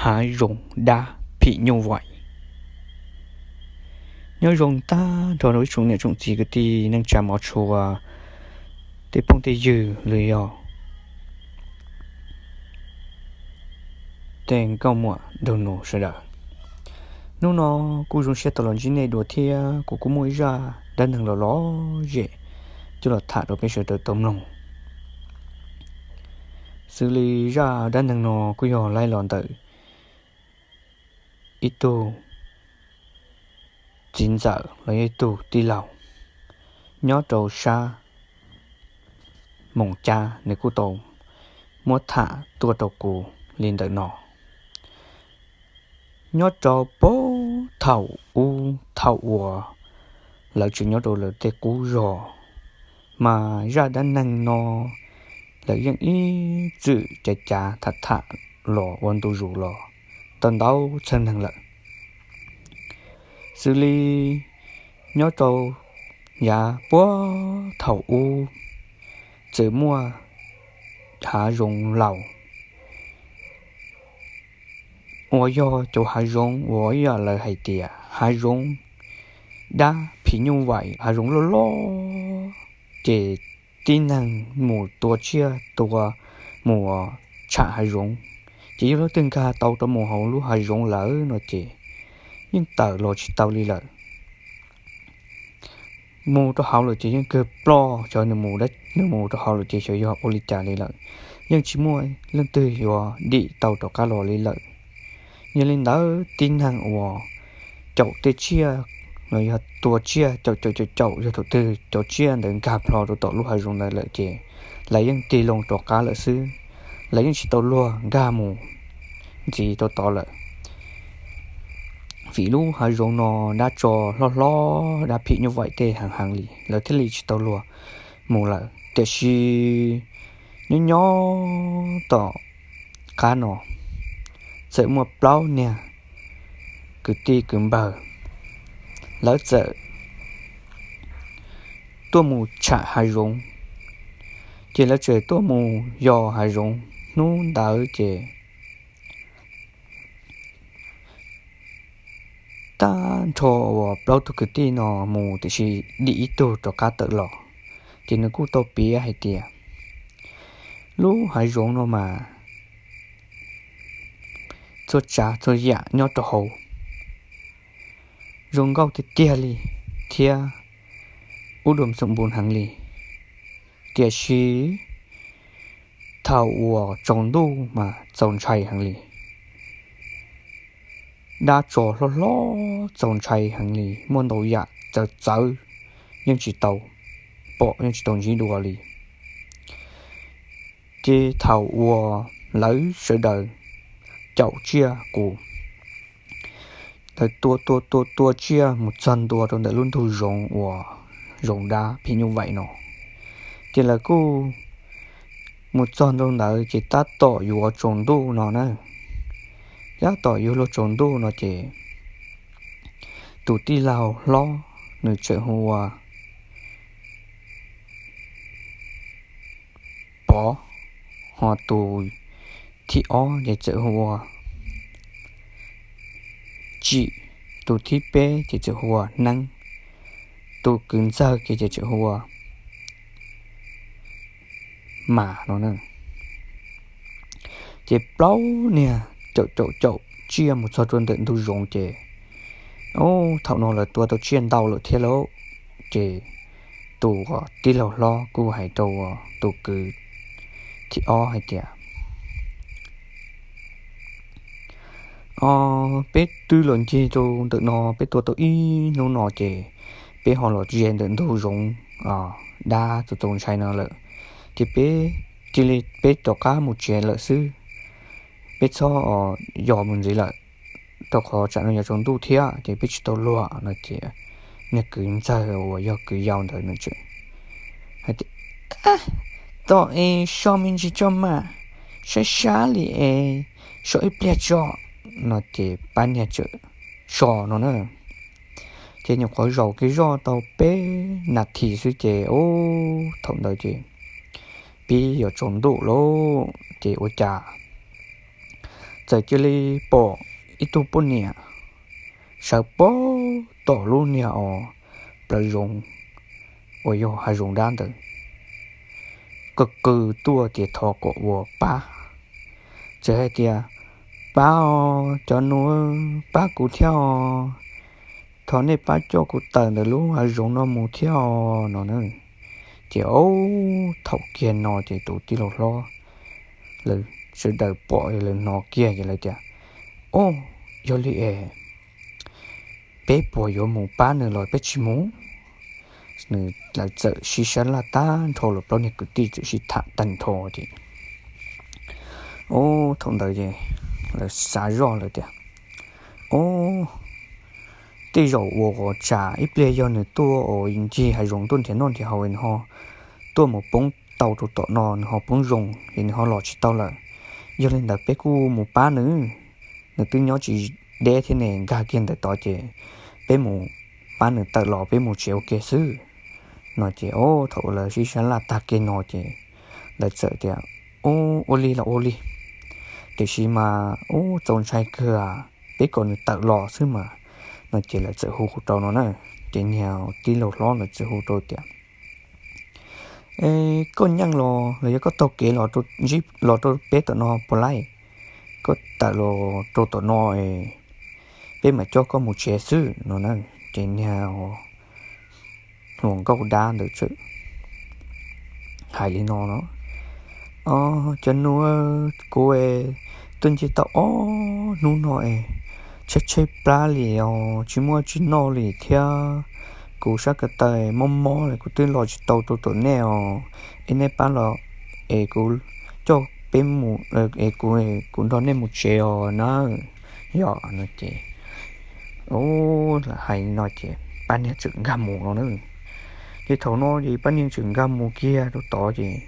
Hav zoov dab phim nyuj vaim. Nyob zoo tag nrho rau ib tsoom niam tsoom txiv kwv tij neej tsa mov tshua, tej phooj tej ywg los yog tej nkauj muam nraug nus sawv daws. Hnub no kuj zoo siab tau los ntsib nej dua thiab kuv kuj muaj ib zaj dab neeg los lom zem coj los tham rau peb sawv daws tau mloog. Xws li zaj dab neeg no kuj yog laib los ntawm ib tug txiv ntxawm los yog ib tug tij laug nyob rau sab Moos Cab, nws kuj tau muab tham tuaj rau kuv li ntawm no. Nyob rau puag thaum ub thaum uas lawv tseem nyob rau lawv tej qub zos, mas zaj dab neeg no lawv yeej ib txwm cav cav tham tham los ua ntu zus los tau ntau txhiab neeg lawm. Xws li nyob rau yav puag thaum ub txawm muaj hav zoov laus uas yog cov hav zoov uas ib yam lawv hais tias hav zoov dab phim nyuj vaim, hav zoov loj loj, ces tib neeg mus tua tsiaj tua, mus tsham hav zoov, ces yog leej twg nkag tau rau mus hauv lub hav zoov lawm no ces yeej tawm los tsis tau li lawm. Mus rau hauv lawm ces yeej kawg ploj, xyov nws mus, nws mus rau hauv lawm ces xyov yog ua li cas li lawm, yeej tsis muaj leej twg yuav dim tau rov qab los li lawm. Yog li ntawd tib neeg uas caum tej tsiaj los yog tua tsiaj caum caum caum caum, yog thaum twg cov tsiaj ntawd nkag plho rau tom lub hav zoov ntawd lawm ces lawv yeej tig loo rov qab lawm xwb, lawv yeej tsis tau luag nkag mus ntxiv rau tod lawm. Vim lub hav zoov no dab tsov hlob hlob, dab phim nyuj vaim tej heev heev li, lawv thiaj li tsis tau luag mus lawm. Tiam sis nyob nyob tom qab no txawm muaj plaub niag kwv tij kwv npawg, lawv txawm tuaj mus tsham hav zoov, ces lawv txawm tuaj mus yos hav zoov. Hnub ntawd ces tag nrho uas plaub tug kwv tij no mus, tiam sis dim ib tug rov qab tawm los, ces nws kuj tau piav hais tias lub hav zoov no mas txhua tsav txhua yam nyob rau hauv zoo nkauj tiag tiag li thiab ub dum xoom npu heev li, tiam sis thaum uas tsaus ntuj mas txaus ntshai heev li. Dab tsov hlob hlob txaus ntshai heev li, muaj ntau yam txawv txawv yeej tsis tau pom, yeej tsis tau ntsib dua li. Ces thaum uas lawv sawv daws caum tsiaj qus, lawv tua tua tua tua tsiaj mus txog ntua rau ntawm lub ntug zoov uas zoov dab phim nyuj vaim no, ces lawv kuj mus txog ntua ntawd ces tab tom yuav tsaus ntuj no na. Tab tom yuav luag tsaus ntuj no ces tus tij laug hlob nws txawm hu ua Pov, ho tus thib ob ces txawm hu ua Tsim, tus thib peb ces txawm hu ua Neeb, tus kwv ntxawg ces txawm hu ua Mas no na. Ces plaub niag caum caum caum tsiaj mus txog rau ntawm ntug zoov ces, o, thaum no lawv tua tau tsiaj ntau lawm thiab lauj. Ces tus tij laug hlob kuj hais rau tus kwv thib ob hais tias, o, peb twb los ncig rau ntawm no, peb tua tau ib hnub no ces peb ho los ze ntawm ntug zoov dab txaus txaus ntshai no lawm, ces peb cia li peb rov qab mus tsev lawm xwb, peb txhob yos mus ntxiv lawm, rau qhov tsam no yuav tsaus ntuj thiab ces peb tsis tau luag no. Ces niag kwv ntxawg uas yog kwv yau ntawd nws tseem hais tias, tom es so me ntsis tso mas, sab sab li es so ib pliag tso no. Ces pab niag tseem so no na. Ces nyuam qhuav zaum kiag zoj tau peb nas this xwb ces, o, thaum ntawd ces pib yuav tsaus ntuj lauj. Ces ua cas txawm cia li pom ib tug poj niam sawv pob tom lub niag os plaws zoov uas yog hav zoov dab ntawd qw qw tuaj tias thov kom ua pab. Txawm hais tias, Pab os, cov nus, pab kuv thiab os, thov nej pab coj kuv tawm ntawm lub hav zoov no mus thiab os, no na. Ces ob thaum kiag no ces tus tij laug hlob lawv sawv daws pom lawv hnov kiag ces lawv tias, Ob, yog li es peb puas yuav mus pab nws los peb tsis mus? Nws, lawv txawm sib sab laj tag nrho lawm, plaub niag kwv tij txawm sib tham tag nrho ces, ob, thaum ntawd ces lawv xav zoj lawm tias, Ob, tej zaum uas tsam ib pliag yog nws tuaj ncig hav zoov tuaj nrhiav noj nrhiav haus nws ho tuaj mus poob tau rau tom no nws ho poob zoo es nws ho los tsis tau lawm. Yog li ntawd peb kuj mus pab nws, nws twb nyob tsis deb thiab ne, nkag kiag ntawm tod ces peb mus pab nws tawm los peb mus tsev ua ke xwb, no ces ob thaum lawv sib sab laj tag kiag no ces lawv txawm tias, Ua li los ua li, tiam sis mas ub txaus ntshai kawg, peb kom nws tawm los xwb mas, no ces lawv txawm hu rau no na. Ces niag tij laug hlob lawv txawm hu rau tias, Koj nyeej los los yog koj taug kev los rau peb tom no puas laij? Koj tawm los rau tom no peb mam coj koj mus tsev xwb, no na. Ces niag hluas nkauj dab ntawd txawm hais li no no, Cov nus, kuv tuaj nce tau ob hnub no es tshaib tshaib plab li os, tsis muaj tsis noj li thiab. Kuv sab ko taw mob mob li, kuv twb los tsis tau rau tom nej os. Es nej pab los es kuv coj peb mus, es kuv, kuv nrog nej mus tsev os na. Yog no ces, ub, lawv hais li no ces pab niag txawm nkag mus no na. Ces thaum no ces pab niag txawm nkag mus kiag rau tod ces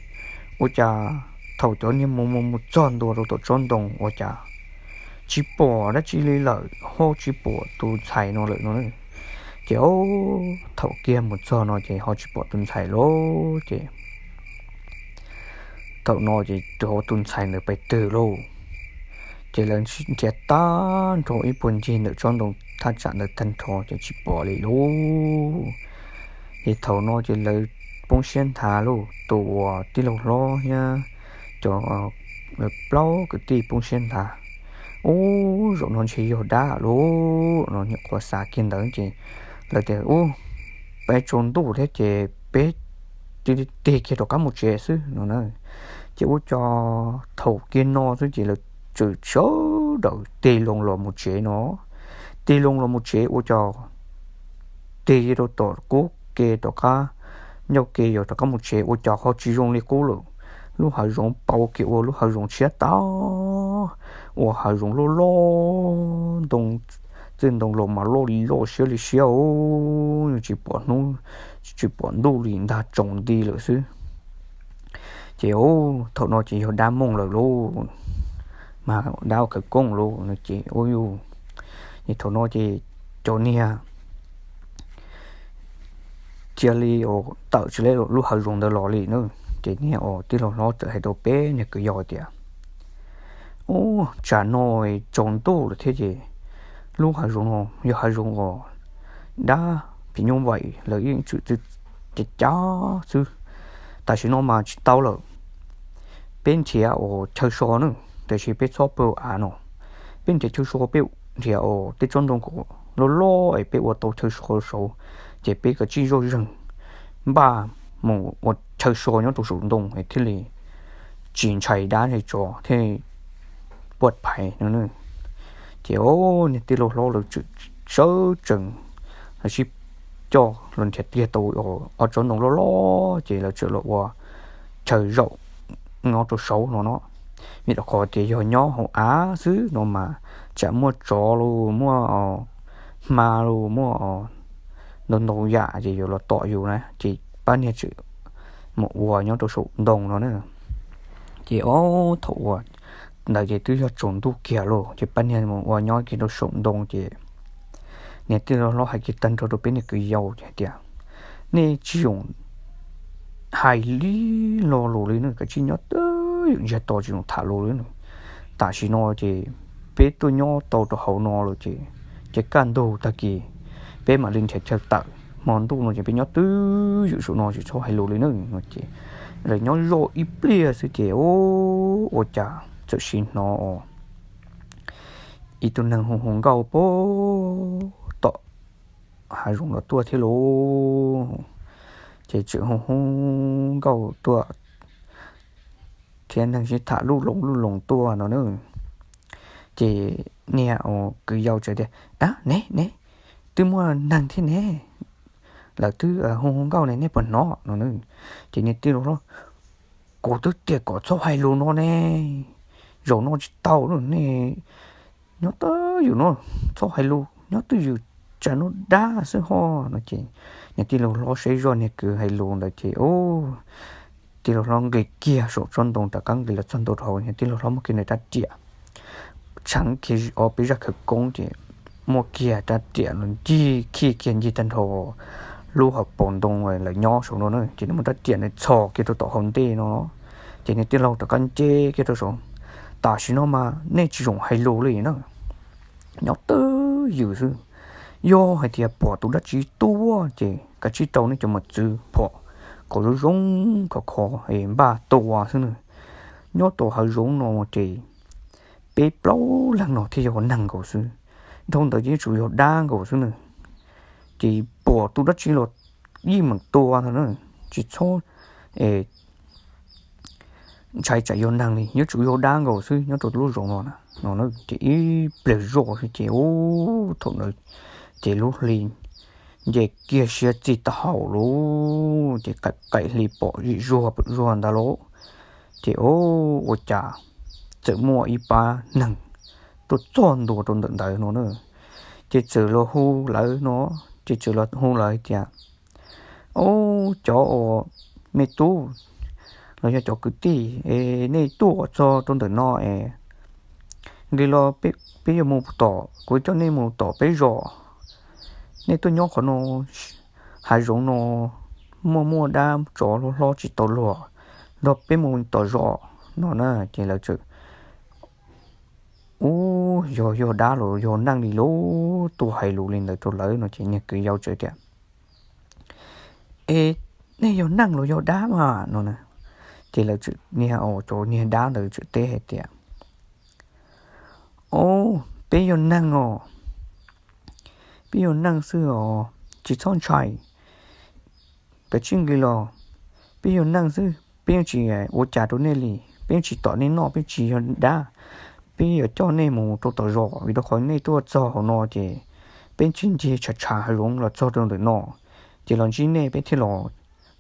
ua cas thaum cov niag mus mus mus txog ntua rau tom tsob ntoo ua cas tsis pom dab tsi li lawm, ho tsis pom tus ntxhais no lawm no. Ces ub, thaum kiag mus txog no ces ho tsis pom tus ntxhais lawm ces thaum no ces rau tus ntxhais ntawd pais twg lauj. Ces lawv nrhiav tag nrho ib puag ncig ntawm tsob ntoo thaj tsam ntawd tag nrho ces tsis pom li lauj. Ces thaum no ces lawv poob siab nthav lauj, tus uas tij laug hlob thiab cov plaub kwv tij poob siab nthav. Ub, zaum no ntshe yog dab lauj, no nyuam qhuav xav kiag ntawd ces lawv tias, Ub, peb tsaus ntuj thiab ces peb tig kiag rov qab mus tsev xwb, no na. Ces ua cas thaum kiag no xwb ces lawv txawm sawv daws tig loo los mus tsev no. Tig loo los mus tsev ua cas tig rau tom qub ke rov qab, ncauj ke yuav rov qab mus tsev ua cas ho tsis zoo li qub lawm. Lub hav zoov pauv kiag ua lub hav zoov tshiab tag, ua hav zoov loj loj, ntoo, txij ntoo los mas loj li loj siab li siab, tsis pom hnub tsis pom ntuj li, ntag tsaus nti lawm xwb. Ces thaum no ces yog dab mooj lawm lauj, mas dab ua khawv koob lauj no ces ua, ces thaum no ces cov niag cia li tawm tsis lawv lub hav zoov ntawd los li na. Ces niag uas tij laug hlob txawm hais rau peb niag kwv yau tias, Ub, tsam no tsaus ntuj lawm thiab ces lub hav zoov no yog hav zoov uas dab phim nyuj vais lawv yeej txwm txwm cav cav xwb. Tam sim no mas tsis tau lawm, peb nrhiav uas chaw so na, tiam sis peb txhob pw av no. Peb nrhiav chaw so, peb nrhiav uas tej tsob ntoo kom loj loj es peb ua tau chaw so saud, ces peb kav tsij zoj zeeg npaj mus ua chaw so nyob rau saum ntoo es thiaj li tsis ntshai dab ntshai tsov thiaj puaj phais no. Ces niag tij laug hlob lawv txawm sawv tsees, lawv sib coj los nrhiav tiag tau ob tsob ntoo loj loj ces lawv txawm los ua chaw zaum nyob rau saud no no. Vim rau qhov tias yog nyob hauv av xwb no mas tsam muaj tsov los muaj hma los muaj ntau ntau yam ces yuav los tom yus na, ces pab niag txawm mus ua nyob rau saum ntoo no na. Ces ob thaum uas ntawd ces twb yog tsaus ntuj kiag lauj, ces pab niag mus ua nyob kiag rau saum ntoo ces niag tij laug hlob hais kiag tag nrho rau peb niag kwv yau hais tias, Nej tsis zoo hais li lo lus li no, kav tsij nyob twj ywm ntsiag to tsis zoo tham lus li no. Tam sim no ces peb tuaj nyob tau rau hauv no lawm ces, ces kaj ntug tag kis peb mam li nrhiav chaw tawm. Hmo ntuj no ces peb nyob twj ywm saum no tsis txhob hais lus li nawb no ces lawv nyob zoj ib pliag xwb ces ua cas txawm sim hnov ib tug neeg hu hu nkauj puag tom hav zoov los tuaj thiab lauj. Ces tseem hu hu nkauj tuaj thiab neeg sib tham lub loos lub loos tuaj no na. Ces niag kwv yau txawm tias, Ab ne ne, twb muaj neeg thiab ne, lawv twb hu hu nkauj ne, nej puas hnov no na? Ces niag tij laug hlob, Kuv twb tias kom txhob hais lus no ne, zaum no tsis tau, nej nyob twj ywm no, txhob hais lus, nyob twj ywm, tsam no dab xwb ho no ces niag tij laug hlob saib zoj niag kwv hais lus ntawd ces tij laug hlob nqis kiag saum tsob ntoo rov qab nqis los txog ntua rau hauv, niag tij laug hlob muab kiag nws rab riam, tsheev kiag ob peb zaj khawv koob ces muab kiag rab riam los ncig khij kiag ncig tag nrho lub hauv paus ntoo lawv nyob saum no na ces nws muab rab riam ntawd txhos kiag rau tom hauv ntej no. Ces niag tij laug rov qab nce kiag rau saud, Tam sim no mas nej tsis zoo hais lus li na, nyob twj ywm xwb. Yog hais tias pom tus dab tsi tuaj ces kav tsij rau nej cov mos txwv phom kom zoo zoo khov kho es npaj tua xwb na. Nyob rau hav zoov no ces peb plaub leeg no thiaj yog neeg nkaus xwb, dhau ntawd ces yuav tsum yog dab nkaus xwb na. Ces pom tus dab tsi los yeej meem tua ntag na, tsis txhob ntshai tsam yog neeg li, yuav tsum yog dab nkaus xwb nyob rau lub zoov no na. No ces ib pliag zoj xwb ces ub thaum ntawd ces lub hli nce kiag siab txij taub hau lauj, ces qaim qaim hli pom zim zuag pem zuag ntawd lauj. Ces ub ua cas txawm muaj ib pab neeg tuaj txog ntua rau ntawm ntawd no na. Ces txawm los hu lawv no, ces txawm los hu lawv tias, Ub, cov uas me tub los yog cov kwv tij es nej tuaj txog rau ntawm no es nqis los peb yuav mus tom, kuv coj nej mus tom peb zos. Nej tuaj nyob qhov no, hav zoov no muaj muaj dab tsov hlob hlob tsis tau luag, nrog peb mus tom zos no na. Ces lawv txawm, Ub, yog yog dab los yog neeg li lauj, tuaj hais lus li ntawd rau lawv no ces niag kwv yau txawm tias, Es nej yog neeg los yog dab mas no na? Ces lawv txawm, niag, cov niag dab ntawd txawm teb hais tias, Ob, peb yog neeg os, peb yog neeg xwb os, tsis txhob ntshai, kav tsij nqis los. Peb yog neeg xwb, peb yeej tsis ua cas rau nej li, peb yeej tsis tom nej noj, peb tsis yog dab. Peb yuav coj nej mus rau tom zos, vim rau qhov nej tuaj txog hauv no ces peb ncig ncig tshav tshav hav zoov los txog rau ntawm no, ces los ntsib nej, peb thiaj los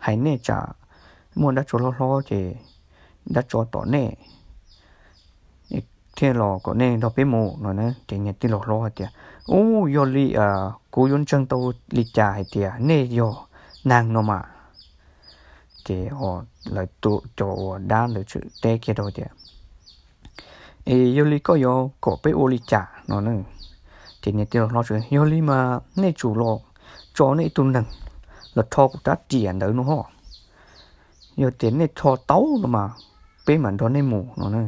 hais nej tsam muaj dab tsov hlob hlob ces dab tsov tom nej, thiaj los kom nej nrog peb mus no na. Ces niag tij laug hlob hais tias, Ub, yog li kuv yuav ntseeg tau li cas hais tias nej yog neeg no mas? Ces lawv cov uas dab ntawd txawm teb kiag rau tias, Es yog li koj yuav kom peb ua li cas no na? Ces niag tij laug hlob txawm, Yog li mas nej tsum los tso nej ib tug neeg los rho kuv rab riam ntawd no ho. Yog tias nej rho tau no mas peb mam nrog nej mus no na.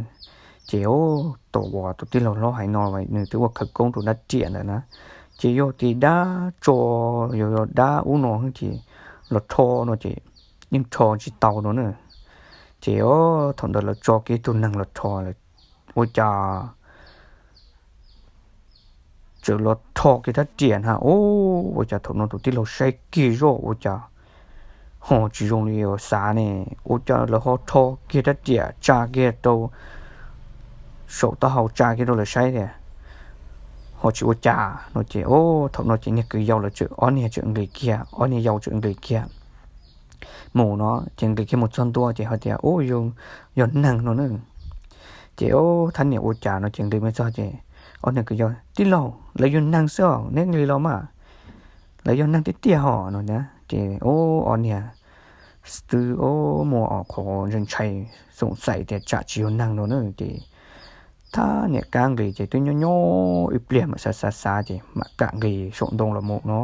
Ces ub, tus uas tus tij laug hlob hais no nws twb ua khawv koob rau rab riam ntawd na. Ces yog tias dab tsov, yog yog dab ub no ces los rho no ces yeej rho tsis tau no na. Ces thaum ntawd lawv tso kiag tus neeg los rho, ua cas txawm los rho kiag rab riam na, ub, ua cas thaum no tus tij laug saib kiag zoj ua cas ho tsis zoo li uas xav ne. Ua cas lawv ho rho kiag rab riam tsa kiag rau saum taub hau, tsa kiag rau lawv saib tias ho tsis ua cas no ces, ub, thaum no ces niag kwv yau lawv txawm ob niag txawm nqis kiag, ob niag yau txawm nqis kiag mus no. Ces nqis kiag mus txog ntua ces hais tias, Ub, yog neeg no na. Ces ub, thab niam ua cas no ces nqis mus txog ces ob niag kwv yau, Tij laug, lawv yog neeg xwb os, neb nqis los mas, lawv yog neeg tiag tiag hos no na. Ces ub, ob niag twb muaj qhov ntshai ntshai, xoom xaim tias tsam tsis yog neeg no na. Ces thab niam kam nqis ces twb nyob nyob ib pliag mam xav xav xav ces mam kam nqis saum ntoo los mus no.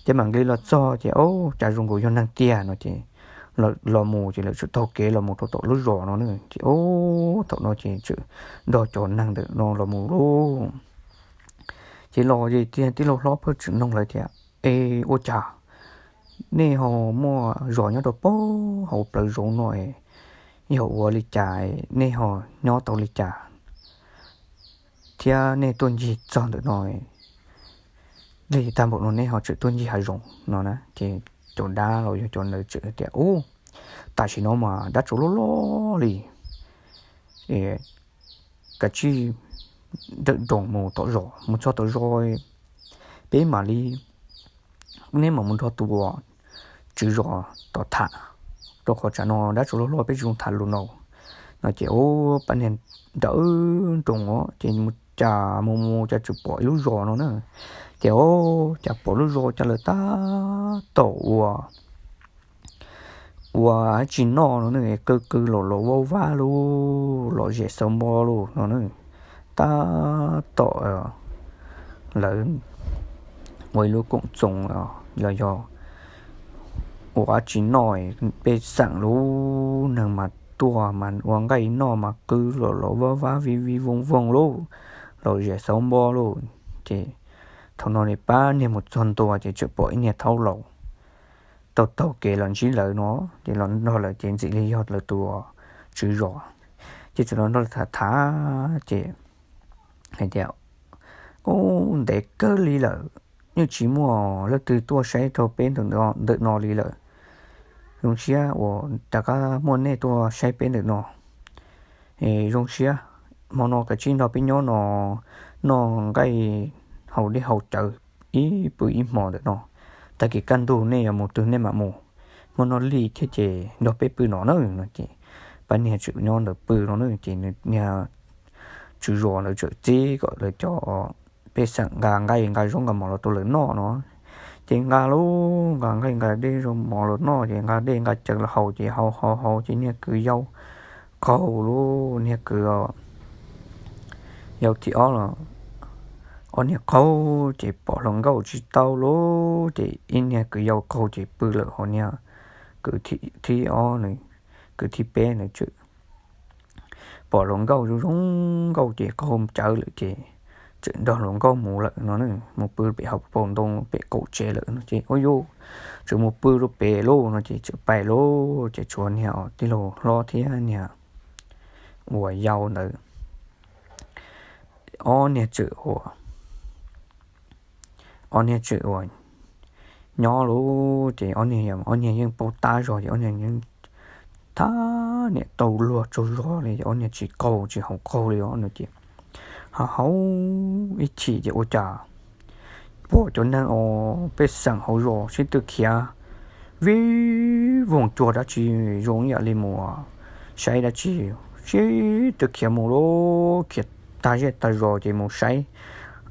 Ces mam nqis los txog ces, Ub, cas zoo nkaus yog neeg tiag no ces los mus ces lawv txawm taug kev los mus rau tom lub zos no na. Ces ub, thaum no ces txawm nrog cov neeg ntawm no los mus lauj. Ces los ces tiag tij laug hlob pheej tseem nug lawv tias, Es ua cas nej ho muaj zos nyob rau pem hauv plawv zoov no, yog ua li cas nej ho nyob tau li cas thiab nej tuaj ncig txog ntawm no li tag npaum no nej ho tseem tuaj ncig hav zoov no na? Ces cov dab los yog cov ntawd txawm tias, Ub, tam sim no mas dab tsuas loj loj li, kav tsij rawm nroos mus tom zos, mus txog tom zos peb mam li, neb mam mus nrog tus tswv zos tom tham, rau qhov tsam no dab tsuas loj loj peb tsis zoo tham lus no. No ces ub, pab niag nrawm nroos os, ces mus cas mus mus cas txawm pom ib lub zos no na. Ces ub, cas pom lub zos cas lawv tab tom ua ua dab tsi noj no ne, qw qw los los vab vab lug, los zem xauv npo lug no ne. Tab tom lawv ua ib lub koom txoos los yog ua dab tsi noj, pej xeem lub neeg mas tuaj mas ua nqaij noj mas qw los los vab vab vij vij voog voog lug, los zem xauv npo lug. Ces thaum no pab niag mus txog ntua ces txawm pom ib niag thaub laus taug taug kev los ntsib lawv no, ces los nrog lawv ces ntxim li yog lawv tus tswv zos. Ces txawm los nrog lawv tham tham ces hais tias, Ub, ntev kawg li lawm, yeej tsis muaj leej twg tuaj saib rau peb ntawm no li lawm. Zoo siab uas rov qab muaj nej tuaj saib peb ntawm no. Zoo siab, hmo no kav tsij nrog peb nyob no, noj nqaij haus dej haus cawv ib pw ib hmo ntawm no. Tag kis kaj ntug nej yuav mus twg nej mam mus, muaj noj lij thiab ces nrog peb pw no na. No ces pab niag tseem nyob ntawd pw no na, ces niag tswv zos ntawd txawm txib kom lawv cov pej xeem nqa nqaij nqa zaub nqa mov los rau lawv noj no. Ces nqa lub nqa nqaij nqa dej zaub mov los noj, ces nqa dej nqa cawv los haus, ces haus haus haus ces niag kwv yau qaug lub niag kwv yau thib ob los, ob niag qaug ces pom hluas nkauj tsis tau lub, ces ib niag kwv yau qaug ces pw lawm, ho niag kwv thib ob, kwv thib peb ntawd txawm pom hluas nkauj zoo zoo nkauj ces qaug cawv lawm ces txawm nrog hluas nkauj mus lawm no, mus pw pem hauv paus ntoo pem qaum tsev lawm no ces ua yuj, txawm mus pw rau pem lauj no ces txawm pais lauj, ces tshuav niag tij laug hlob thiab niag uas yau ntawd, ob niag txawm ua ob niag txawm uas nyob lauj, ces ob niag, ob niag yeej paub tab zog ces ob niag yeej thab niam tau luag tsaug zog li, ob niag tsis qaug tsis haus qaug li os no ces ho haus ib chim ces ua cas pom cov neeg os pej xeem hauv zos sib tw khiav vij voog cuag dab tsi, zoo ib yam li mus saib dab tsi, sib tw khiav mus lauj, khiav tag zej tag zos ces mus saib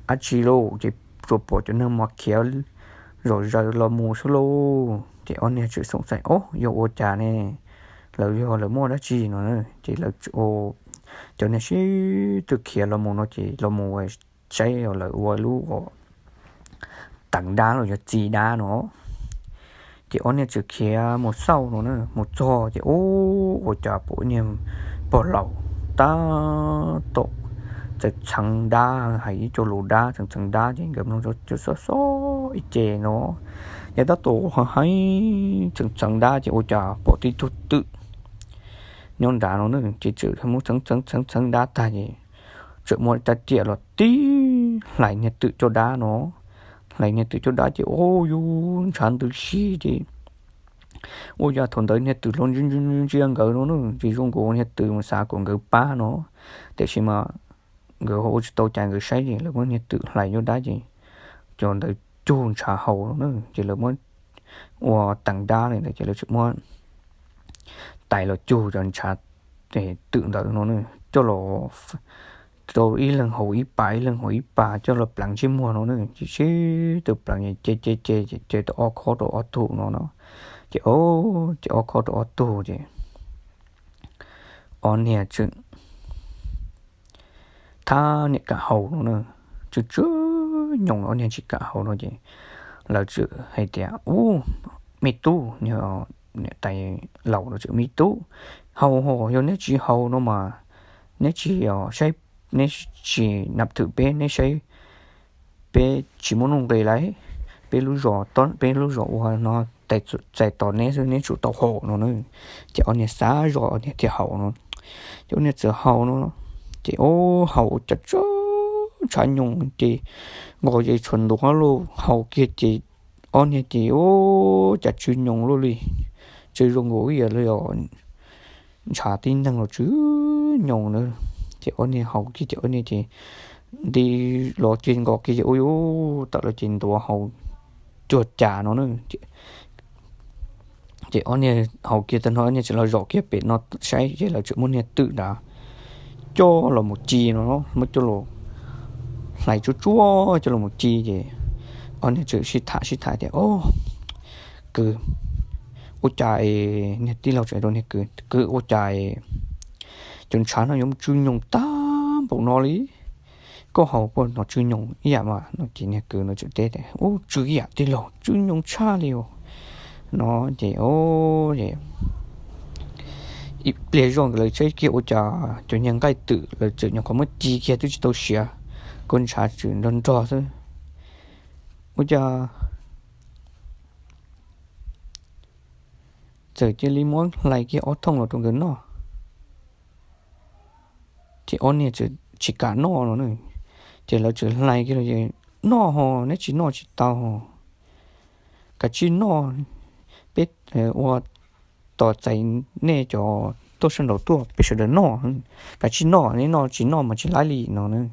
dab tsi lauj, ces tsuas pom cov neeg mas khiav zom zaws los mus xwb lauj. Ces ob niag txawm xoom xaim, Ob, yog ua cas ne? Lawv yog lawv muaj dab tsi no? Ces lawv, cov niag sib tw khiav los mus no ces los mus saib lawv ua lub teev dab los yog txiv dab no. Ces ob niag txawm khiav mus xauj no na, mus txog ces ub, ua cas pom niag pog laus tab tom txeev txheev dab, hais ib co lus dab txeev txheev dab ces nkawd mloog xob xob ib ce no, ces tab tom hais txeev txheev dab ces ua cas pom tib tug twm nyob nrad no na, ces txawm muab txeev txheev txheev txheev dab tag ces txawm muab rab riam los tib hlais niag twm caj dab no, hlais niag twm caj dab ces ua yus ntshav ntws si ces ua cas thaum ntawd niag twm los ntsia ntsia nkawd no na, tsis zoo nkaus niag twm mus xav kom nkawd pab no, tiam sis mas nkawd ua tsis tau cas, nkawd saib ces lawv muab niag twm hlais caj dab ces cov ntawd cug ntshav haus no na, ces lawv muab ua teev dab li ntawd ces lawv txawm muab tais los cug cov ntshav twm ntawd no na, coj los rau ib leeg haus ib pas, ib leeg haus ib pas coj los pleev ntsej muag no na, ces sib tw pleev ces ce ce ce ces ce tau ob khob rau ob tug no no, ces o, ces ob khob rau ob tug ces ob niag txawm thab niam kam haus no na, tsw tsw nyoos ob niag tsis kam haus no ces lawv txawm hais tias, Ub, me tub, niag niam tais laus no txawm, Me tub, haus ho, yog neb tsis haus no mas neb tsis saib, neb tsis nam thwm peb, neb saib peb tsis muaj nuj nqis lawm, peb lub zos, peb lub zos ua no txais tos neb xwb, neb tsum tau haus no na. Ces ob niag xav zoj ob niag thiaj haus no. Ces ob niag txawm haus no, ces ub haus ua cas tsw ntshav nyoos ces nkaus ces tshuav ntuav luj, haus kiag ces ob niag ces ub cas tsw nyoos luaj li, tsw zoo nkaus ib yam li os ntshav tib neeg los tsw nyoos na. Ces ob niag haus kiag ces ob niag ces nti los kiag nkaus kiag ces ub yuav tawm los ces ntuav haus cuag cas no na. Ces ob niag haus kiag tag nrho ob niag txawm los zaum kiag pem no saib ces lawv tseem muab niag twm nrad coj los mus ci no, muab coj los hlais tsuag tsuag coj los mus ci ces ob niag txawm sib tham sib tham tias, Ob, kwv, ua cas es, niag tij laug txawm rau niag kwv, Kwv, ua cas es cov ntshav no yuav mus tsw nyoos tag npaum no li? Koj haus puas hnov tsw nyoos ib yam mas? No ces niag kwv no txawm teb tias, Ub, tsw ib yam tij laug, tsw nyoos tshaj li os. No ces ib pliag zoj nkawd lawv saib kiag ua cas cov niag nqaij twm lawv txawm nyuam qhuav muab ci kiag twb tsis tau siav, koj ntshav tseem nrog nrog xwb. Ua cas txawm cia li muab hlais kiag ob thooj los rau nkawd noj. Ces ob niag txawm tsis kam noj no na, ces lawv txawm hlais kiag los, Noj ho, neb tsis noj tsis tau, kav tsij noj, peb ua tos txais nej cov tuaj sawv nraud tuaj peb sawv daws noj, kav tsij noj, neb noj tsis noj mas tsis laib li no na.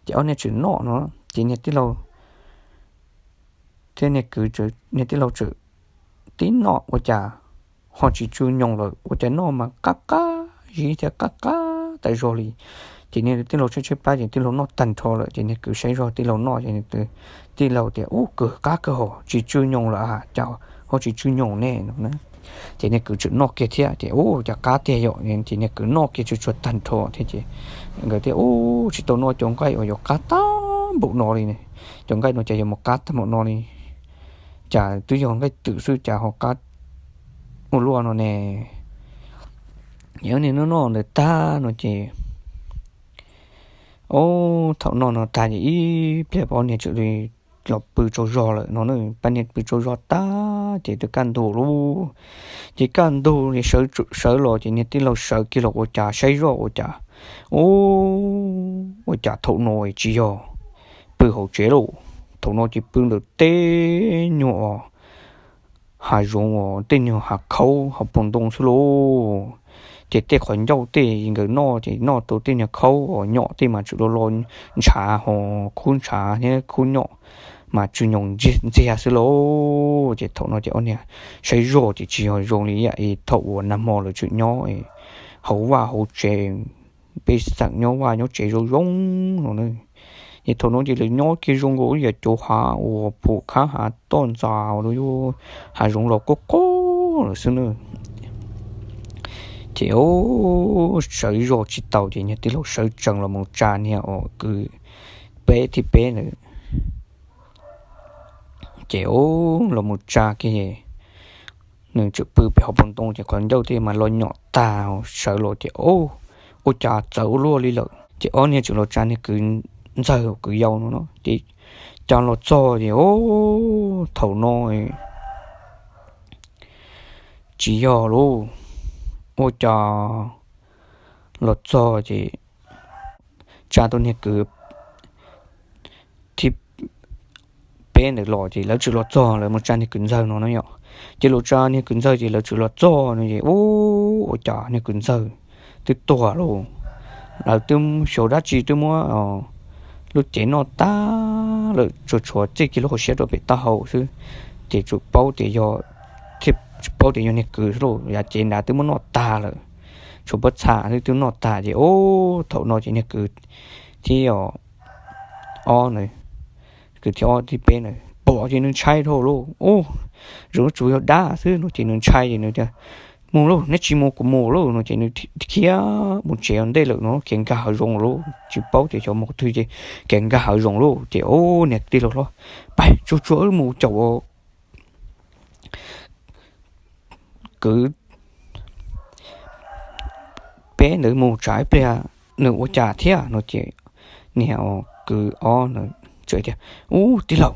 Ces ob niag txawm noj no, ces niag tij laug thiab niag kwv, niag tij laug txawm tib noj ua cas ho tsis tsw nyoos lawm, ua cas noj mas qab qab zib thiab qab qab tas zog li. Ces niag tij laug tshaib tshaib plab ces tij laug noj tag nrho lawm ces niag kwv saib zog tij laug noj ces tij laug tias, Ub, kawg qab kawg hos, tsis tsw nyoos lawm, cas ho tsis tsw nyoos ne no na. Ces niag kwv txawm noj kiag thiab ces, Ub, cas qab tiag yom. Ces niag kwv noj kiag tsuag tsuag tag nrho thiab ces nkawd thiaj, Ub, tsis tau noj cov nqaij uas yuav qab tag npaum no li ne, cov nqaij no cas yuav mus qab tag npaum no li, cas twb yog nqaij twm xwb cas ho qab ua luaj no ne. Ces ob niag noj noj ntawd tag no ces, ub, thaum noj no tag ces ib pliag ob niag txawm los pw tsaug zog lawm no na. Pab niag pw tsaug zog tag ces twb kaj ntug lauj. Ces kaj ntug sawv los ces niag tij laug sawv kiag los ua cas saib zoj ua cas, ub, ua cas thaum no tsis yog pw hauv tsev lauj, thaum no ces pw ntawm tej nyuag hav zoov uas tej nyuag hav khaub hav pob ntoo xwb lauj. Ces tej qhov ncauj tej nkawd noj ces noj tau tej nyuag khaub uas nyom tej mas tseem lo lo ntshav ho khub ntshav thiab khub nyom mas tsw nyoos ntxiag xwb lauj. Ces thaum no ces ob niag saib zoj ces tsis yog zoo li ib yam thaum uas nag hmo lawv tseem nyob hauv vaj hauv tsev, pej xeem nyob vaj nyob tsev zoo zoo no na. Ces thaum no ces lawv nyob kiag zoo nkaus ib yam cov hav uas pum khab hav toj ntxas los yog hav zoov los quaj quaj lawm xwb na. Ces sawv zoj tsis tau ces niag tij laug sawv tsees los mus tsa niag uas kwv peb thib peb ntawd. Ces los mus tsa kiag, nws tseem pw pem hauv paus ntoo ces qhov ncauj tej mas lo nyom tag, sawv los ces ua cas txawv ua luaj li lawm. Ces ob niag tseem los tsa niag kwv ntxawg kwv yau no no ces cas los txog ces thaum no tsis yog lauj, ua cas los txog ces tsa tau niag kwv thib peb ntawd los ces lawv tseem los txog, lawv mus tsa niag kwv ntxawg no no yom. Ces los tsa niag kwv ntxawg ces lawv tseem los txog no ces ua cas niag kwv ntxawg twb tuag lauj. Lawv twb xyov dab tsi twb muab lub cev noj tag lawm, tsuas tshuav txij kiag lub hauv siab rau pem taub hau xwb. Ces tsuas paub tias yog, thiaj paub tias yog niag kwv xwb lauj, yav cev nrad twb muab noj tag lawm, tshuav pob txha xwb twb noj tag ces ua thaum no ces niag kwv thib ob na, kwv thib ob thib peb na, pom ces nws ntshai dhau lauj, ua zoo tsuas yog dab xwb no ces nws ntshai ces nws tias, Mus lauj, neb tsis mus kuv mus lauj no ces nws khiav mus tsev ua ntej lawm no, khiav nkag hav zoov lauj, tsis paub tias xyov mus qhov twg ces khiav nkag hav zoov lauj. Ces ua niag tij laug hlob, Pab tsuag tsuag wb mus caum kwv peb ntawd mus tsam ib pliag nws ua cas thiab no ces niag kwv ob ntawd txawm tias, Ub tij laug,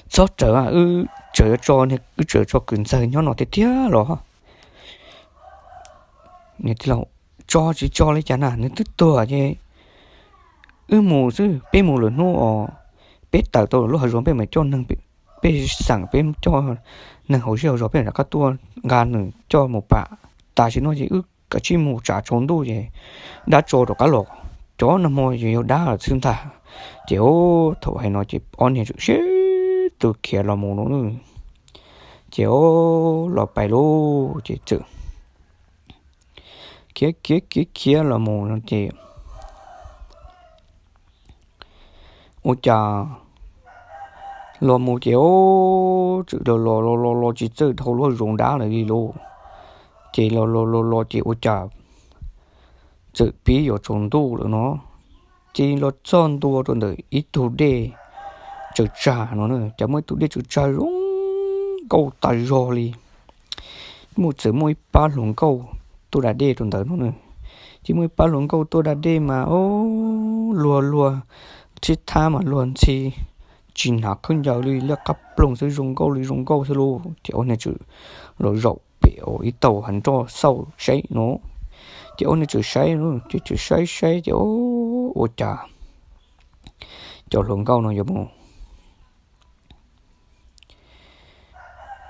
txhob rawm, wb tseem yuav tso, wb tseem yuav tso kwv ntxawg nyob no tiag tiag los. Tij laug, Tso tsis tso li cas na, nws twb tuag ces wb mus xwb, peb mus lwm hnub os, peb tawm tau lub hav zoov peb mam coj neeg, peb xeem peb coj neeg hauv zej hauv zos peb mam rov qab tuaj nqa nws coj mus pam. Tam sim no ces wb kav tsij mus tsam tsaus ntuj ces dab tso rov qab los, cov nag hmo yog dab lawm xwb ntag. Ces thaum hais no ces ob niag txawm sib tw khiav los mus no. Ces o, los pais lauj ces txawm khiav khiav khiav khiav los mus no ces ua cas los mus ces o, txawm los los los los los tsis txawj dhau lub hav zoov dab lawm li lauj. Ces los los los los ces ua cas txawm pib yuav tsaus ntuj lawm no, ces los txog ntua rau ntawm ib tug dej tsaws tsag no, cas muaj ib tug dej tsaws tsag zoo nkauj tas zog li. Muaj, txawm muaj ib pab hluas nkauj tuaj da dej rau ntawd no. Ces muaj ib pab hluas nkauj tuaj da dej mas o, luag luag thib thab mas luag ntxhi, tsis hnav khaub ncaws li, liab qab ploog xwb, zoo nkauj li zoo nkauj xwb lauj. Ces ob niag txawm los zaum pem ib tauv hav nroj xauj saib no. Ces ob niag txawm saib, ces txawm saib saib ces ua cas cov hluas nkauj no yuav mus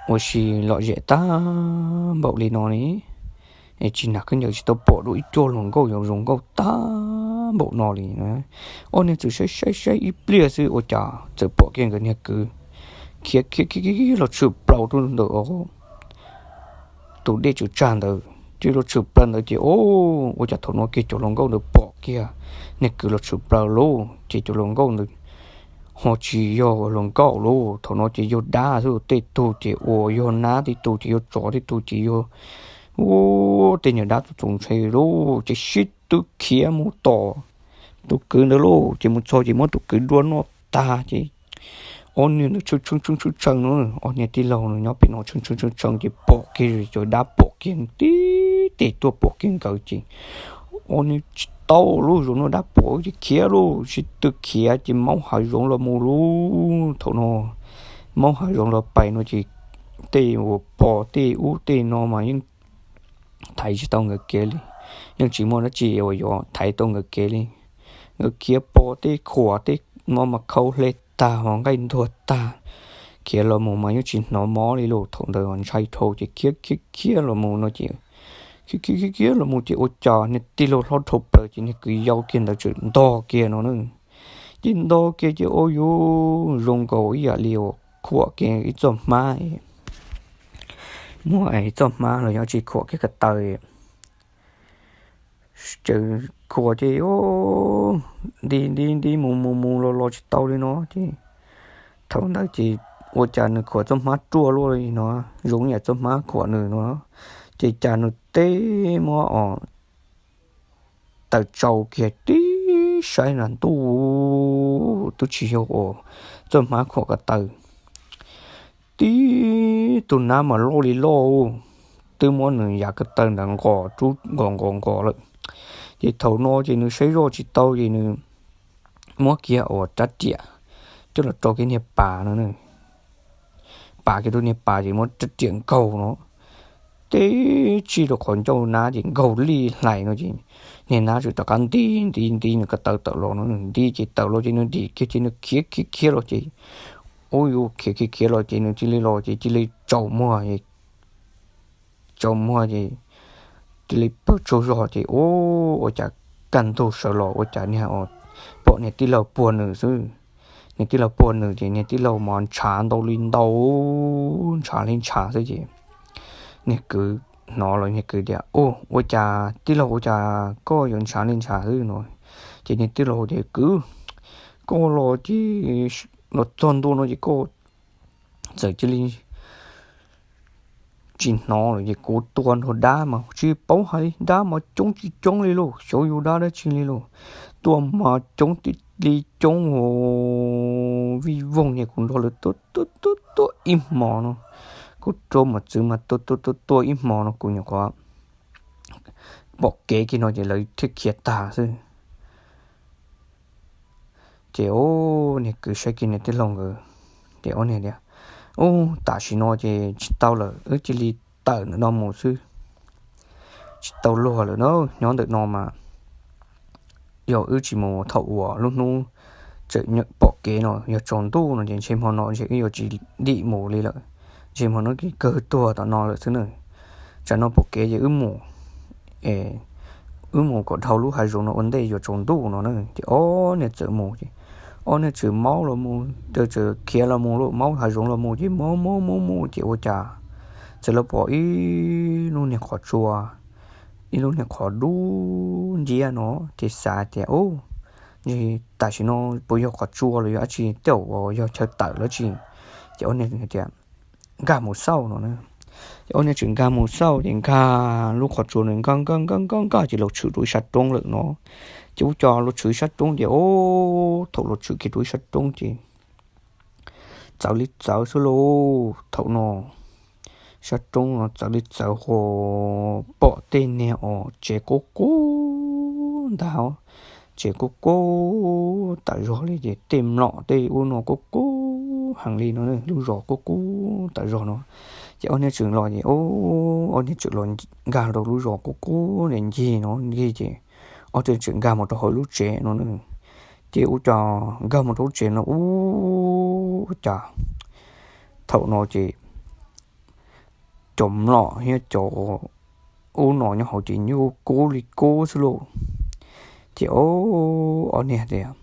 ua si lom zem tag npaum li no li, es tsis hnav khaub ncaws tsis tau pom dua ib co hluas nkauj yuav zoo nkauj tag npaum no li. Ob niag txawm saib saib saib ib pliag xwb ua cas txawm pom kiag nkawd niag kwv khiav khiav khiav los tshwm plaws rau ntawm tus dej tsaws tsag ntawd, ces los tshwm plaws ntawd ces o, ua cas thaum no kiag cov hluas nkauj ntawd pom kiag niag kwv los tshwm plaws lauj. Ces cov hluas nkauj ntawd ho tsis yog hluas nkauj lauj, thaum no ces yog dab xwb, tej tug ces uas yog nab, tej tug ces yog tsov, tej tug ces yog ua tej niag dab txaus ntshai lauj. Ces sib tw khiav mus tom tus kwv ntawd lauj. Ces mus txog ces muab tus kwv dua noj tag ces ob niag ntawd tshee tshee tshee tshee no, ob niag tij laug no nyob pem no tshee tshee tshee tshee ces pom kiag cov dab, pom kiag tib teg tuaj pom kiag nkawd ces ob niag tsis tau lauj, zoo no dab pom ces khiav lauj, sib tw khiav ces maub hav zoov los mus lauj. Thaum no maub hav zoov los pais no ces tej uas pos tej ub tej no mas yeej thaiv tsis tau nkawd kev li, yeej tsis muaj dab tsi uas yuav thaiv tau nkawd kev li. Nkawd khiav pos tej khuam tej no mas khau hle tag ho nqaij ntuag tag, khiav los mus mas yeej tsis hnov mob li lauj. Thaum ntawd ntshai dhau ces khiav khiav khiav los mus no ces khiav khiav khiav khiav los mus ces ua cas niag tij laug hlob dhau plaws ces niag kwv yau kiag ntawd txawm ntog kiag no na. Ces ntog kiag ces ua yuav zoo nkaus ib yam li uas khuam kiag ib txoj hmab, muab ib txoj hmab los yog tsis khuam kiag ko taw, txawm khuam ces nti nti nti mus mus mus los los tsis tau li no ces thaum ntawd ces ua cas nws khuam txoj hmab ruaj luaj li no, zoo ib yam txoj hmab khuam nws no, ces cas nws teb muab os tawm tsau kiag tib saib na ntuj, twb tsis yog uas txoj hmab khuam ko taw, tib tug nab mas loj li loj, twb muab nws yav ko taw ntawd nqos rub nqos nqos nqos lawm. Ces thaum no ces nws saib zoj tsis tau ces nws muab kiag uas rab riam coj los rau kiag niag pas no, pas kiag rau niag pas ces muab rab riam nkaug no, tib tsij rau qhov ncauj nab ces nkaug lij hlais no ces niag nab txawm rov qab nti nti nti nws ko taw tawm los no, nws nti ces tawm los ces nws dim kiag ces nws khiav khiav khiav los ces ua yuav khiav khiav khiav los ces nws cia li los ces cia li tsaus muag, tsaus muag ces cia li pawg tsaug zog ces ua cas kaj ntug sawv los ua cas niag pom niag tij laug puag nws xwb. Niag tij laug puag nws ces niag tij laug mas ntshav ntau li ntau, ntshav li ntshav xwb ces niag kwv hnov los niag kwv tias, Ua cas tij laug, ua cas koj yuav ntshav li ntshav xwb no? Ces niag tij laug tias, Kwv, koj los ces los txog ntua no ces koj txawm cia li tsis hnov lawm ces kuv tua nrog dab mas tsis paub hais dab mas coob tsis coob li lauj, xyov yog dab dab tsi li lauj. Tua mas coob li coob, vij voog niag kuv nrog lawv tua tua tua ib hmos no, kuv rua mos txwv mas tua tua tua tua ib hmo no kuv nyuam qhuav pom kev kiag no ces lawv thiaj khiav tag xwb. Ces ob niag kwv saib kiag niag tij laug nkawd, ces ob niag tias, Ub, tam sim no ces tsis tau lawm, wb cia li tawm ntawm no mus xwb. Tsis tau luag lawm na, nyob ntawm no mas yog wb tsis mus thaum uas lub hnub tseem pom kev no, yog tsaus ntuj no ces ntshe hmo no ntshe wb yuav tsis dim mus li lawm. Ntshe hmo no kawg tuag tom no lawm xwb na. Tsam no pom kev ces wb mus, wb mus kom dhau lub hav zoov no ua ntej yuav tsaus ntuj no na. Ces ob niag txawm mus ces ob niag tseem maub los mus, tseem khiav los mus lawm, maub hav zoov los mus ces maub maub maub mus ces ua cas txawm los pom ib lub niag qhov tsua, ib lub niag qhov dub nciab no. Ces xav tias, Ub, tam sim no puas yog qhov tsua los yog dab tsi, tej zaum uas yog chaw tawm los tsis? Ces ob niag tias, Nkag mus xauj no na. Ces ob niag tseem nkag mus xauj ces nkag lub qhov tsua no nkag nkag nkag nkag nkag ces los tshwm rau ib sab roob lawm no. Ces ua cas los tshwm ib sab roob ces, ub, thaum los tshwm kiag rau ib sab roob ces txawv li txawv xwb lauj. Thaum no sab roob no txawv li txawv, ua pom tej niag os tsev qub qub ntag, tsev qub qub tas zog li ces tej mlom tej ub no qub qub heev li no, lub zos qub qub tas zog no. Ces ob niag tseem los ces, ob niag tseem los nkag rau lub zos qub qub ncig no ncig ces ob tug tseem nkag mus rau hauv lub tsev no. Ces ua cas nkag mus rau lub tsev no, ub, ua cas thaum no ces cov mlom thiab cov ub no nyob hauv ces nyuj kub li kub xwb lauj. Ces ob niag tias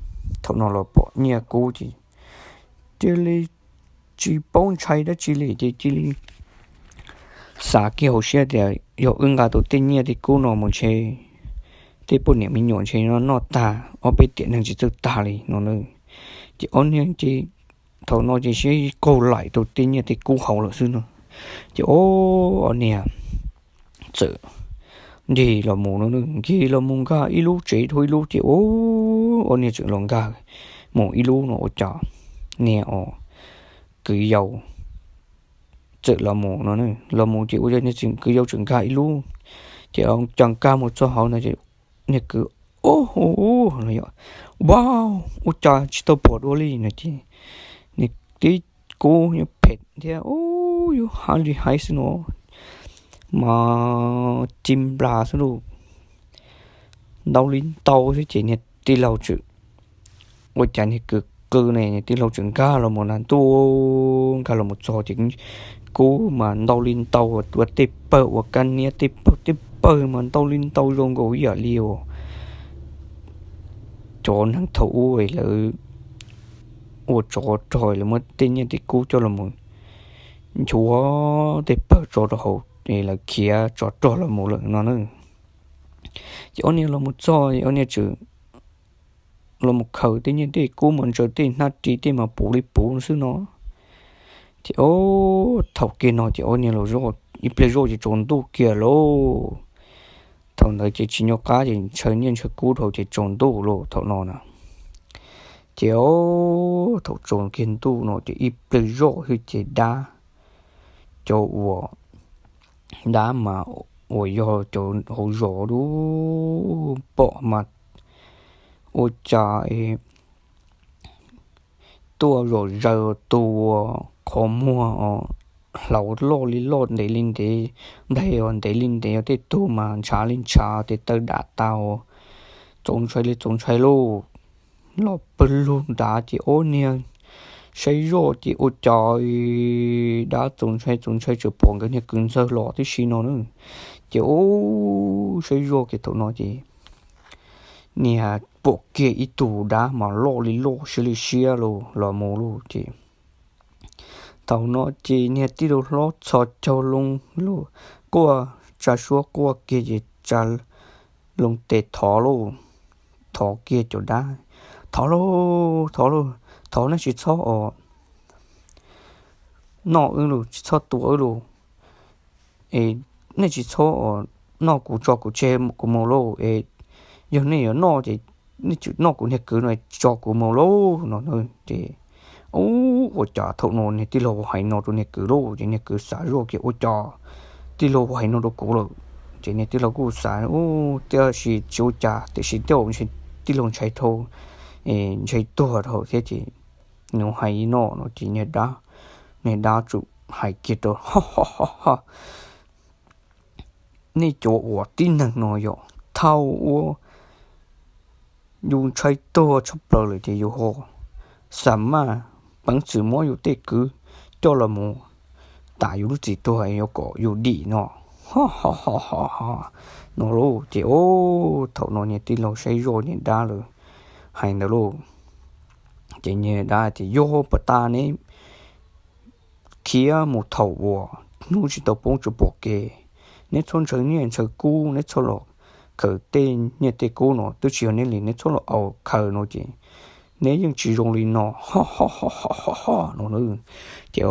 thaum no los pom nyiaj kub ces cia li tsis paub ntshai dab tsi li ces cia li xav kiag hauv siab tias yog wb nqa tus tej nyiaj tej kub no mus ntshe tej poj niam me nyuam ntshe noj tag, ob peb tiam neeg tsis txawj tag li no na. Ces ob niag ces thaum no ces siab qaug laim rau tej nyiaj tej kub hauv lawm xwb no. Ces ob niag txawm ncig los mus no, ncig los mus nkag ib lub tsev dhau ib lub ces ob niag tseem los nkag mus ib lub no ua cas niag os kwv yau txawm los mus no, los mus ces ua cas niag kwv yau tseem nkag ib lub, ces cas nkag mus txog hauv no ces niag kwv, Ub, ua cas tsis tau pom dua li no ces niag tib kub yuav phem thiab, ub, yuav haib li haib xwb no mas ci nplas xwb lauj, ntau li ntau xwb ces niag tij laug tseem, ua cas niag kwv qw ne, niag tij laug tseem nkag los mus na, ntuj, nkag los mus txog ces kub mas ntau li ntau, ua tej pawg ua kab niab tej pawg tej pawg mas ntau li ntau zoo nkaus ib yam li uas cov neeg thaum ub lawv ua tsov rog, lawv muab tej nyiaj tej kub coj los nchuav tej pawg tso rau hauv, lawv khiav tsov rog los mus lawm no na. Ces ob niag los mus txog, ob niag tseem los mus khaws tej nyiaj tej kub mas ntsaws tej hnab ris tej mas puv li puv xwb no. Ces ob, thaum kiag no ces ob niag los zoj ib pliag zoj ces tsaus ntuj kiag lauj. Thaum ntawd ces tsis nco qab ces ntshaw nyiaj ntshaw kub dhau ces tsaus ntuj lauj thaum no na. Ces ob, thaum tsaus kiag ntuj no ces ib pliag zoj xwb ces dab, cov uas dab mas uas yog cov hauv zos lub pom mas ua cas tuaj zom zaws tus qhov muag os, hlaus loj li loj ntev li ntev, nplaig os ntev li ntev, tej tug mas ntshav li ntshav, tes taw dam tas, txaus ntshai li txaus ntshai lauj. Los pawg lug nrad ces ob niag saib zoj ces ua cas dab txaus ntshai txaus ntshai tseem pom nkawd niag kwv ntxawg los tib si no na. Ces ob, saib zoj ces thaum no ces niag pom kiag ib tug dab mas loj li loj siab li siab los mus lauj ces thaum no ces niag tij laug hlob txhos caug loo, quaj, tsa suab quaj kiag ces tsa loo tes thov lauj, thov kiag cov dab, Thov lauj, thov lauj, thov nej tsis txhob os noj wb lauj, tsis txhob tua wb lauj, es nej tsis txhob os noj kuv, tso kuv tseg kuv mus lauj, es yog nej yuav noj ces nej tseem noj kuv niag kwv no, tso kuv mus lauj no ces ub Ua cas thaum no niag tij laug hais no rau niag kwv lauj, ces niag kwv xav zoj kiag ua cas tij laug hais no rau kuv lawm. Ces niag tij laug kuj xav, tab sis tsis ua cas, tiam sis tej zaum tij laug ntshai dhau, ntshai tuag dhau thiab ces nws hais li no no ces niag dab, niag dab txawm hais kiag rau, Nej cov uas tib neeg no yog thaum uas yus ntshai tuag tshaj plaws lawm ces yus ho xa maj peev xwm muab yus tej kwv coj los mus tas yus lub txim tuag yuav kom yus dim no. Ho ho ho ho ho no lauj. Ces ub, thaum no niag tij laug saib zoj niag dab lawv hais ntawd lauj. Ces niag dab tias, Yog puas tas neb khiav mus thaum uas hnub tsis tau poob tsuas pom kev. Neb txhob ntshaw nyiaj ntshaw kub, neb txhob los khaws tej nyiaj tej kub no twb tsis yog neb li, neb txhob los au khaws no ces neb yeej tsis zoo li no. Ho ho ho ho ho ho no. Ces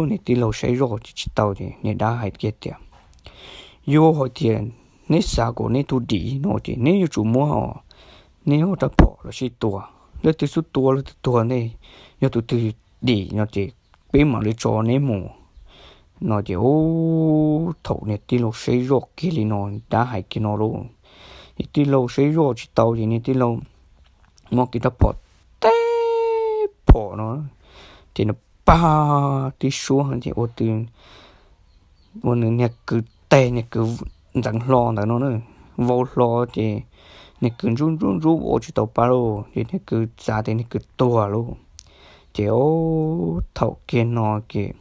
niag tij laug saib zoj ces tsis tau ces niag dab hais kiag tias, Yog hais tias neb xav kom neb tug dim no ces neb yuav tsum muab neb ob rab phom los sib tua. Leej twg xub tua leej twg tuag ntej, yog tus twg dim no ces peb mam li tso neb mus no. Ces ub, thaum niag tij laug saib zoj kiag li no, dab hais kiag no lauj, niag tij laug saib zoj tsis tau ces niag tij laug muab kiag rab phom teb phom no ces nws pag tib suab ces ua nws niag kwv teg, niag kwv ntxeev hlo ntawd no, vau hlo ces niag kwv ntsub ntsub ntsub ua tsis tau pa lauj, ces niag kwv xav tias niag kwv tuag lauj. Ces ub, thaum kiag no ces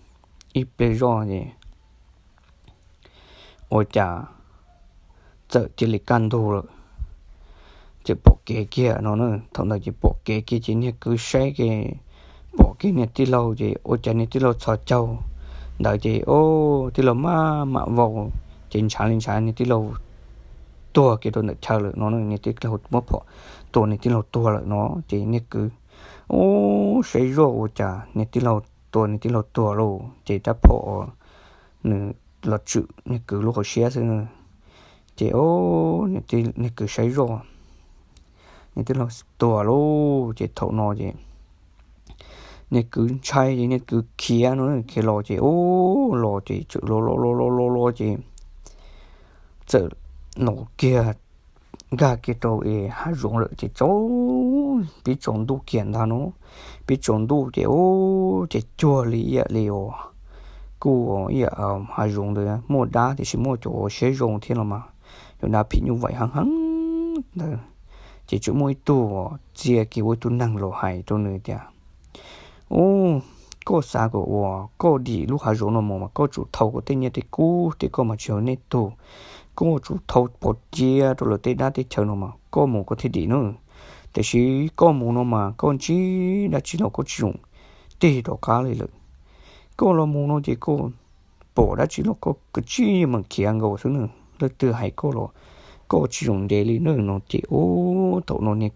ib pliag zoj ces ua cas txawm cia li kaj ntug lawm, txawm pom kev kiag no. Thaum ntawd ces pom kev kiag ces niag kwv saib kiag, pom kiag niag tij laug ces ua cas niag tij laug txhos caug ntawd ces ub, tij laug maj mam vau ces ntshav li ntshav niag tij laug tuag kiag rau ntawm chaw lawm no. Niag tij laug muab phom tua niag tij laug tuag lawm no ces niag kwv ub, saib zoj ua cas niag tij laug tua niag tij laug tuag lauj. Ces rab phom nws los tshwm niag kwv lub hauv siab xwb. Ces ub, niag kwv saib zoj, niag tij laug tuag lauj. Ces thaum no ces niag kwv ntshai ces niag kwv khiav no, khiav los ces ub, los ces txawm los los los los los los ces txawm los kiag, nkag kiag rau hav zoov lawm ces tsaus, pib tsaus ntuj kiag ntag no. Pib tsaus ntuj ces ub, ces cuag li ib yam li uas kuj ib yam hav zoov ntawd muaj dab tiam sis muaj cov uas siab zoo thiab los mas, cov dab phim nyuj vais heev heev ntawd. Ces tseem muaj ib tug uas txia kiag ua ib tug neeg los hais rau nws tias, Ub, koj xav kom uas koj dim lub hav zoov no mus mas koj tsum thau koj tej nyiaj tej kub, tej koj mas tsis yog nej tug, koj tsum thau pov cia rau lawv tej dab tej chaw no mas koj mus koj thiaj dim na. Tiam sis koj mus no mas koj ntsib dab tsi los koj tsis zoo tig rov qab li lawm. Koj los mus no ces koj pom dab tsi los koj kav tsij meem khiav nkaus xwb na. Leej twg hais koj los koj tsis zoo ntev li na no. Ces ub, thaum no niag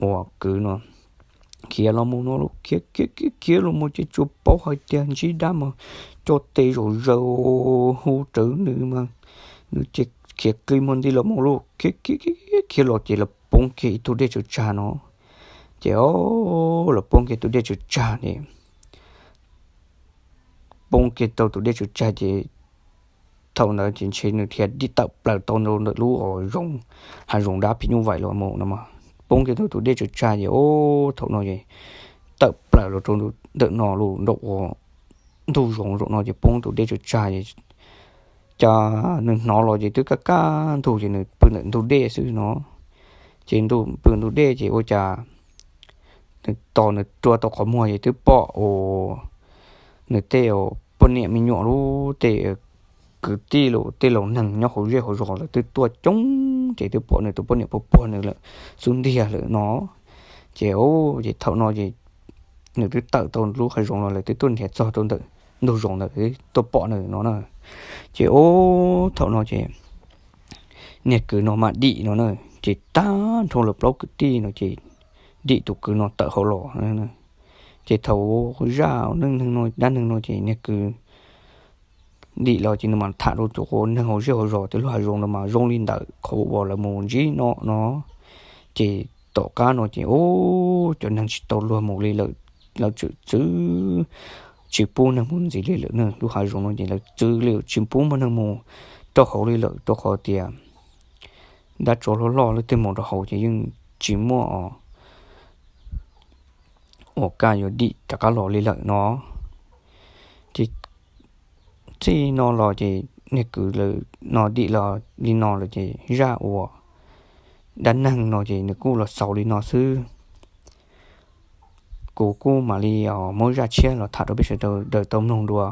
uas kwv no khiav los mus no los khiav khiav khiav khiav los mus ces tsuas paub hais tias ntsib dab mas coj tes zaum zaws hu rawv nws mas, nws ces khiav qi muag nti los mus lauj. Khiav khiav khiav khiav los ces los poob kiag ib tug dej tsaws tsag no. Ces ub, los poob kiag tus dej tsaws tsag ces poob kiag tau tus dej tsaws tsag ces thaum ntawd ces ntshe nws thiaj dim tawm plaws tau ntawm lub uas zoov, hav zoov dab phim nyuj vais los mus no mas. Poob kiag tau tus dej tsaws tsag ces ub, thaum no ces tawm plaws los rau ntawm no los rau uas ntug zoov zaum no ces poob tus dej tsaws tsag ces cas nws hnov los ces twb kaj kaj ntug ces nws pw ntawm ntug dej xwb no. Ces pw ntug dej ces ua cas nws tos nws rua tau qhov muag ces twb pom uas nws tej poj niam me nyuam lub tej kwv tij los tej laus neeg nyob hauv zej hauv zos lawv twb tuaj coob ces twb pom nws tus poj niam puag puag nws lawm, xub ntiag lawm no. Ces ub, ces thaum no ces nws twb tawm tau lub hav zoov los lawv twb tuaj nrhiav txog rau ntawm ntug zoov ntawd tuaj pom nws no na. Ces ub, thaum no ces niag kwv no mam dim no na. Ces tag nrho lawv plaub kwv tij no ces dim tus kwv no tawm hauv los. Ces thaum zaj neej neeg no dab neeg no ces niag kwv dim los ces nws mam tham rau cov neeg hauv zej hauv zos tias lub hav zoov no mas zoo li ntawm qhov uas lawv mus ntsib no no. Ces tom qab no ces ub, cov neeg tsis tau luag mus li lawm, lawv txwv tsis pub neeg mus ntxiv li lawm. Lub hav zoov no ces lawv txwv li tsis pub muaj neeg mus rau hauv li lawm, rau qhov tias dab tsov loj loj lawv twb mus rau hauv ces yeej tsis muaj ua kaj yuav dim rov qab los li lawm no. Ces txij no los ces niag kwv lawm no dim los li no lawm ces zaj uas dab neeg no ces nws kuj los xaus li no xwb. Kuv kuj mam li muab zaj tshiab los tham rau peb sawv daws tau mloog dua.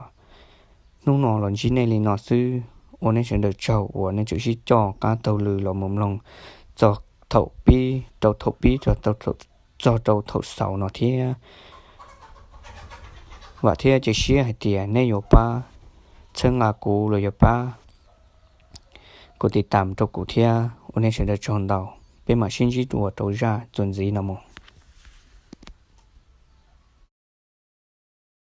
Hnub no los ntsib nej li no xwb, ua nej sawv daws tsaug uas nej tseem sib coj qab taug lw los mus mloog txog thaum pib rau thaum pib txog rau thaum xaus no thiab. Vam thiab cia siab hais tias nej yuav pab txhawb nqa kuv los yog pab kuv tiv tam rau kuv thiab. Ua nej sawv daws tsaug ntau, peb mam sib ntsib dua rau zaj txuas ntxiv no mus.